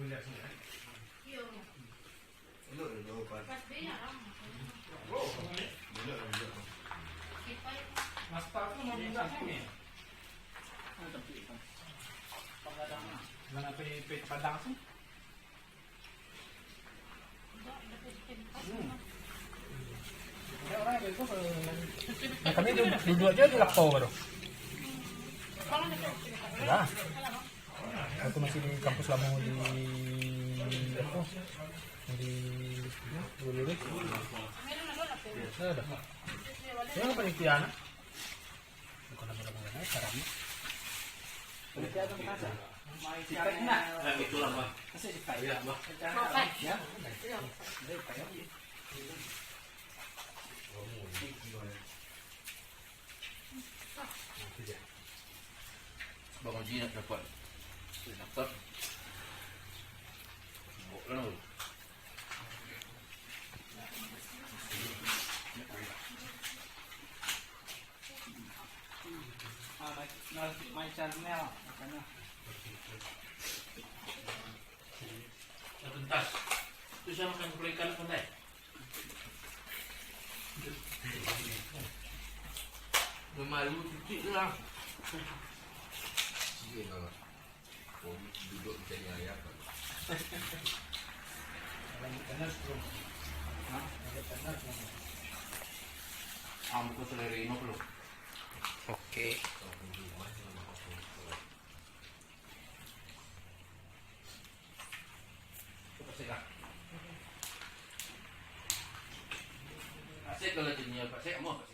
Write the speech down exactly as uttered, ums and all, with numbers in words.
Jangan sampai, sampai Padang tu. Nah, kami du-, duduk aja di lapau baru. Lah. Waktu masih di kampus lama di, apa? Di, di Lurus. Ya, dah. Ya, panitia, nah. Bukan nama-nama, eh, karamnya. Sikat nak? Nah, itulah, Bang. Masih sikat? Iya, Bang. Ya. Iya. Sikat, ya. Bang Haji nak dapat. Nak dapat. Bawa lah. Ah, my, my, my channel, makanya. Sebentar. Tu saya makan kepala ikan pandai. Memalu titik tu lah. Sikit lah. Duduk mencari ayam. Hah? Ah, bukan selera Ino belum. Oke. Pasik lah. Pasik kalau dunia, pasik, mau pasik.